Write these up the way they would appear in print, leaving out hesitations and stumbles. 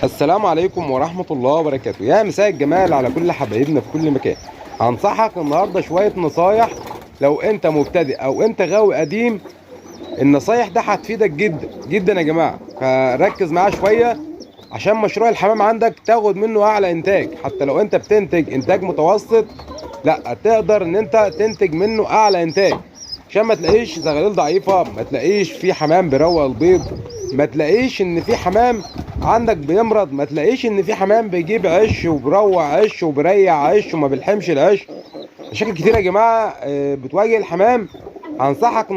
السلام عليكم ورحمة الله وبركاته. يا مساء الجمال على كل حبايبنا في كل مكان. هنصحك النهاردة شوية نصايح لو انت مبتدئ او انت غاوي قديم. النصايح ده هتفيدك جدا جدا يا جماعة، فركز معايا شوية عشان مشروع الحمام عندك تاخد منه اعلى انتاج. حتى لو انت بتنتج انتاج متوسط، لا تقدر ان انت تنتج منه اعلى انتاج، عشان ما تلاقيش زغاليل ضعيفة، ما تلاقيش في حمام بيروق البيض، ما تلاقيش ان في حمام عندك بيمرض، ما تلاقيش ان في حمام بيجيب عش وبروع عش وبريع عش وما بيلحمش العش. مشاكل كتير يا جماعة بتواجه الحمام. هنصحك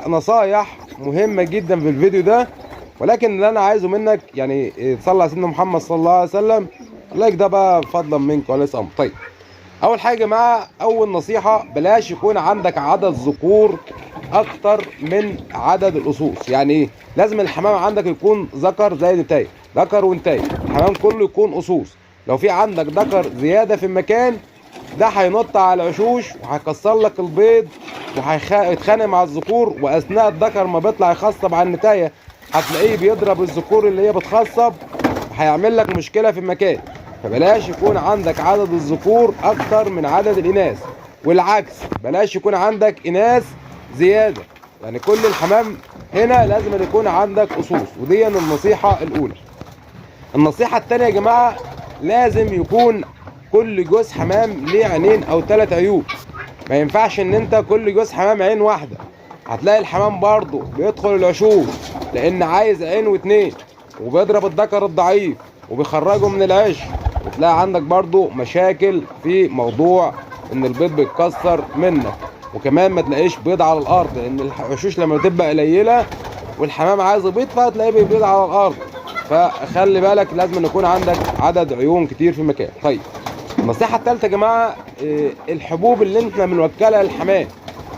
نصايح مهمة جدا في الفيديو ده، ولكن اللي انا عايزه منك يعني تصلي على سيدنا محمد صلى الله عليه وسلم. ال like ده بقى فضلا منك وليس امر. طيب اول حاجة يا جماعة، اول نصيحة، بلاش يكون عندك عدد ذكور اكتر من عدد الاصوص. يعني ايه؟ لازم الحمام عندك يكون ذكر زي نتاية، ذكر وانتايه، الحمام كله يكون اصوص. لو في عندك ذكر زيادة في المكان ده هينط على العشوش وهيكسر لك البيض وهيتخانق مع الذكور، واثناء الذكر ما بيطلع يخصب على النتايه هتلاقيه بيضرب الذكور اللي هي بتخصب، وهيعمل لك مشكلة في المكان. فبلاش يكون عندك عدد الذكور اكتر من عدد الاناث، والعكس بلاش يكون عندك اناث زيادة. يعني كل الحمام هنا لازم أن يكون عندك اصوص، ودي النصيحة الاولى. النصيحة الثانية يا جماعة، لازم يكون كل جوز حمام ليه عينين او 3 عيوب. ما ينفعش ان انت كل جوز حمام عين واحدة، هتلاقي الحمام برضو بيدخل العشوش لان عايز عين واتنين، وبيضرب الذكر الضعيف وبيخرجه من العش، وتلاقي عندك برضو مشاكل في موضوع ان البيض بيتكسر منك، وكمان ما تلاقيش بيض على الارض، لان العشوش لما تبقى قليله والحمام عايز يبيض فهتلاقيه بيبيض على الارض. فخلي بالك لازم يكون عندك عدد عيون كتير في المكان. طيب النصيحة الثالثة يا جماعة، الحبوب اللي احنا بنوكلها للحمام.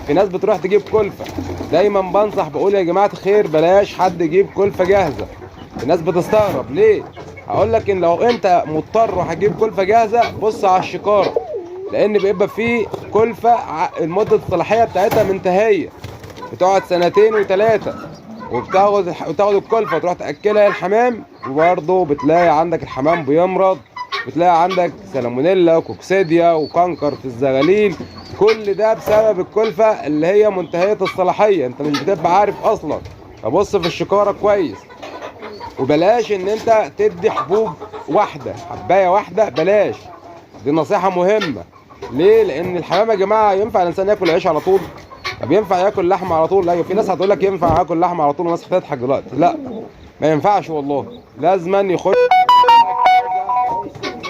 في ناس بتروح تجيب كلفه، دايما بنصح بقول يا جماعة الخير بلاش حد يجيب كلفه جاهزة. الناس بتستغرب ليه؟ هقول لك ان لو انت مضطر وهتجيب كلفه جاهزة بص على الشكاره، لان بيبقى فيه كلفه المدة الصلاحية بتاعتها منتهية، بتقعد سنتين وثلاثة، وتاخد الكلفة وتروح تاكلها للحمام، وبرضه بتلاقي عندك الحمام بيمرض، بتلاقي عندك سالمونيلا وكوكسيديا وكانكر في الزغاليل. كل ده بسبب الكلفة اللي هي منتهية الصلاحية، انت مش بتبقى عارف اصلا. فبص في الشكاره كويس، وبلاش ان انت تدي حبوب واحدة، حبايه واحدة بلاش، دي نصيحة مهمة. ليه؟ لان الحمام يا جماعة ينفع الانسان ياكل عيش على طول؟ طب ينفع ياكل لحمه على طول؟ لا، في ناس هتقول لك ينفع اكل لحمه على طول، وناس هتضحك دلوقتي. لا ما ينفعش والله، لازما يخش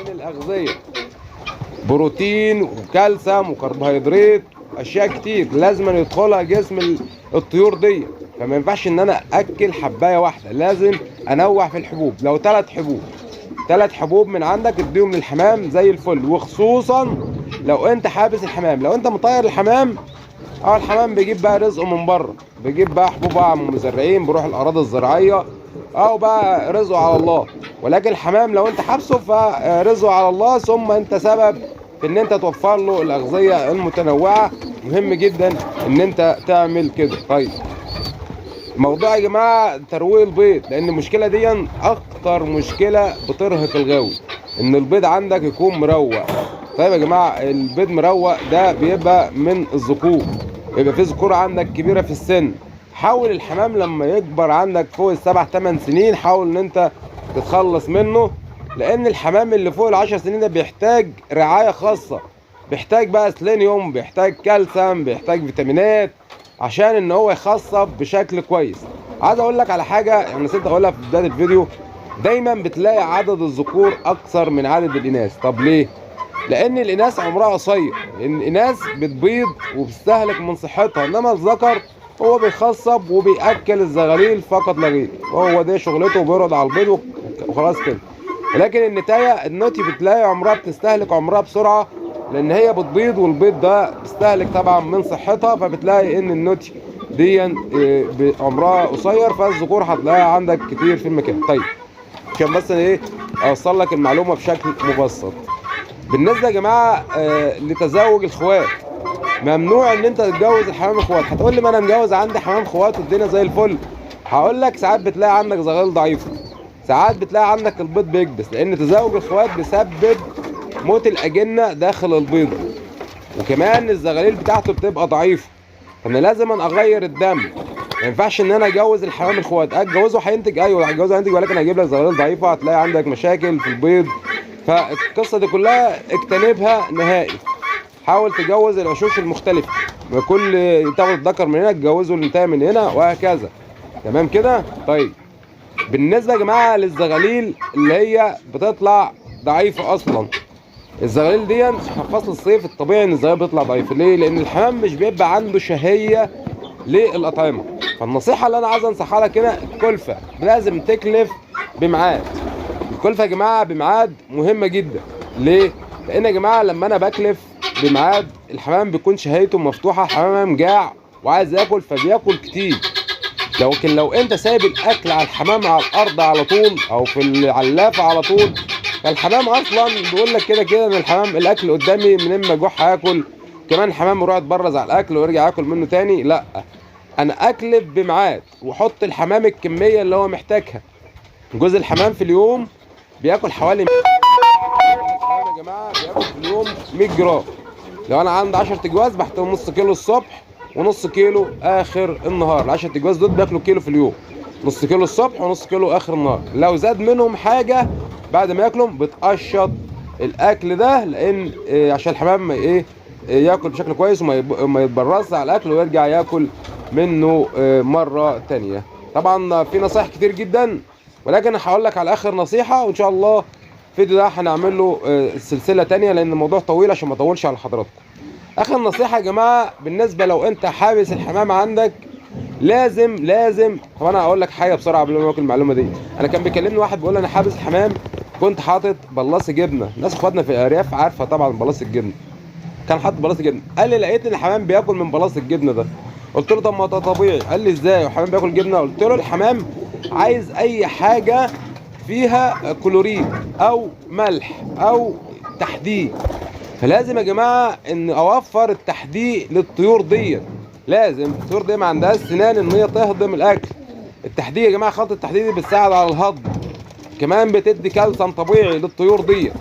من الاغذية بروتين وكالسيوم وكربوهيدرات، اشياء كتير لازما يدخلها جسم الطيور دي. فما ينفعش ان انا اكل حبايه واحدة، لازم انوع في الحبوب. لو 3 حبوب، 3 حبوب من عندك اديهم للحمام زي الفل، وخصوصا لو انت حابس الحمام. لو انت مطير الحمام، الحمام بيجيب بقى رزقه من بره، بيجيب بقى حبوب بقى من المزارعين، بيروح الاراضي الزراعية، او بقى رزقه على الله. ولكن الحمام لو انت حابسه فرزقه على الله، ثم انت سبب في ان انت توفر له الاغذية المتنوعة. مهم جدا ان انت تعمل كده. طيب موضوع يا جماعة ترويق البيض، لان المشكلة دي اكتر مشكلة بترهق الغاوي، ان البيض عندك يكون مروق. طيب يا جماعة البيض مروق ده بيبقى من الذكور، بيبقى في ذكور عندك كبيرة في السن. حاول الحمام لما يكبر عندك فوق 7 8 سنين حاول ان انت تتخلص منه، لان الحمام اللي فوق 10 سنين ده بيحتاج رعاية خاصة، بيحتاج بقى سيلينيوم، بيحتاج كالسيوم، بيحتاج فيتامينات عشان ان هو يخصب بشكل كويس. عايز اقول لك على حاجة يعني نسيت اقولها في بداية الفيديو، دايما بتلاقي عدد الذكور اكثر من عدد الاناث. طب ليه؟ لان الاناث عمرها قصير، لان الاناث بتبيض وبتستهلك من صحتها، انما الذكر هو بيخصب وبياكل الزغاليل فقط لا غير، هو ده شغلته، وبيرقد على البيض وخلاص كده. لكن النتايه النوتي بتلاقي عمرها بتستهلك عمرها بسرعة، لان هي بتبيض والبيض ده بيستهلك طبعا من صحتها، فبتلاقي ان النوتي دي عمرها قصير، فالذكور هتلاقيها عندك كتير في المكان. طيب عشان بس ايه اوصل لك المعلومة بشكل مبسط. بالنسبة يا جماعة لتزاوج الخوات، ممنوع ان انت تتجوز الحمام اخوات. هتقول لي ما انا مجوز عندي حمام اخوات والدنيا زي الفل. هقول لك ساعات بتلاقي عندك زغاليل ضعيفة، ساعات بتلاقي عندك البيض بيكبس، لان تزاوج الخوات بيسبب موت الاجنة داخل البيضة، وكمان الزغاليل بتاعته بتبقى ضعيفة. فانا لازم أن اغير الدم، ما ينفعش ان انا اجوز الحمام الخوات. اتجوزه هينتج، ايوه هتجوزه هينتج، ولكن هيجيب لك زغاليل ضعيفة، هتلاقي عندك مشاكل في البيض. فالقصة دي كلها اجتنبها نهائي. حاول تجوز العشوش المختلفة، كل تاخد الذكر من هنا تجوزه الانتهى من هنا وهكذا. تمام كده؟ طيب بالنسبة يا جماعة للزغاليل اللي هي بتطلع ضعيفة اصلا، الزغاليل دي في فصل الصيف الطبيعي ان الزغاليل بتطلع ضعيفة. ليه؟ لان الحمام مش بيبقى عنده شهية للاطعمه. فالنصيحه اللي انا عايز انصحها لك هنا، الكلفة لازم تكلف بميعاد. الكلفة يا جماعة بميعاد مهمة جدا. ليه؟ لان يا جماعة لما انا بكلف بميعاد الحمام بيكون شهيته مفتوحة، الحمام جاع وعايز ياكل فبياكل كتير. لكن لو انت سايب الاكل على الحمام على الارض على طول او في العلافه على طول، فالحمام اصلا بيقول لك كده كده ان الحمام الاكل قدامي من اما جوع هاكل، كمان الحمام يروح يتبرز على الاكل ويرجع ياكل منه تاني. لا، انا اكلف بميعاد واحط الحمام الكمية اللي هو محتاجها. جزء الحمام في اليوم بياكل حوالي يا جماعة بياكل في اليوم 100 جرام. لو انا عندي 10 تجواز بحطهم نص كيلو الصبح ونص كيلو اخر النهار. ال 10 تجواز دول بياكلوا كيلو في اليوم، نص كيلو الصبح ونص كيلو اخر النهار. لو زاد منهم حاجة بعد ما ياكلهم بتقشط الاكل ده، لان عشان الحمام ايه ياكل بشكل كويس وما يتبرزش على الاكل ويرجع ياكل منه مرة تانية. طبعا في نصايح كتير جدا، ولكن هقول لك على اخر نصيحة، وان شاء الله الفيديو ده هنعمل له سلسلة تانية لان الموضوع طويل عشان ما اطولش على حضراتكم. اخر نصيحة يا جماعة بالنسبة لو انت حابس الحمام عندك، لازم لازم. طب انا هقول لك حاجة بسرعة قبل ما اكل المعلومة دي. انا كان بيكلمني واحد بيقول انا حابس الحمام، كنت حاطط بلاصة جبنه. ناس اخواتنا في الارياف عارفه طبعا بلاصة الجبنة، كان حاطط بلاصة جبنه. قال لي لقيت ان الحمام بياكل من بلاصة الجبنة ده. قلت له طب ما ده طبيعي. قال لي ازاي الحمام بياكل جبنه؟ قلت له الحمام عايز اي حاجة فيها كلوريد او ملح او تحديق. فلازم يا جماعة ان اوفر التحديق للطيور دي. لازم الطيور دي ما عندهاش سنان ان هي تهضم الاكل. التحديق يا جماعة، خلطه التحديق دي بتساعد على الهضم، كمان بتدي كالسيوم طبيعي للطيور دي.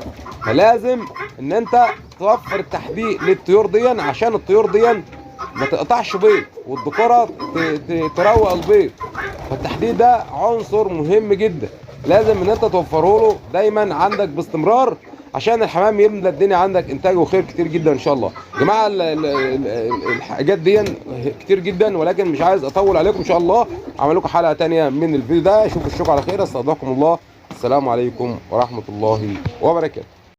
فلازم ان انت توفر التحديق للطيور دي عشان الطيور دي ما تقطعش بيض والذكوره تروق البيض. فالتحديق ده عنصر مهم جدا، لازم ان انت توفره له دايما عندك باستمرار عشان الحمام يملى الدنيا عندك انتاج وخير كتير جدا ان شاء الله. يا جماعة الحاجات دي كتير جدا، ولكن مش عايز اطول عليكم. ان شاء الله اعمل لكم حلقة تانية من الفيديو ده. اشوف الشكر على خير، استودعكم الله، السلام عليكم ورحمة الله وبركاته.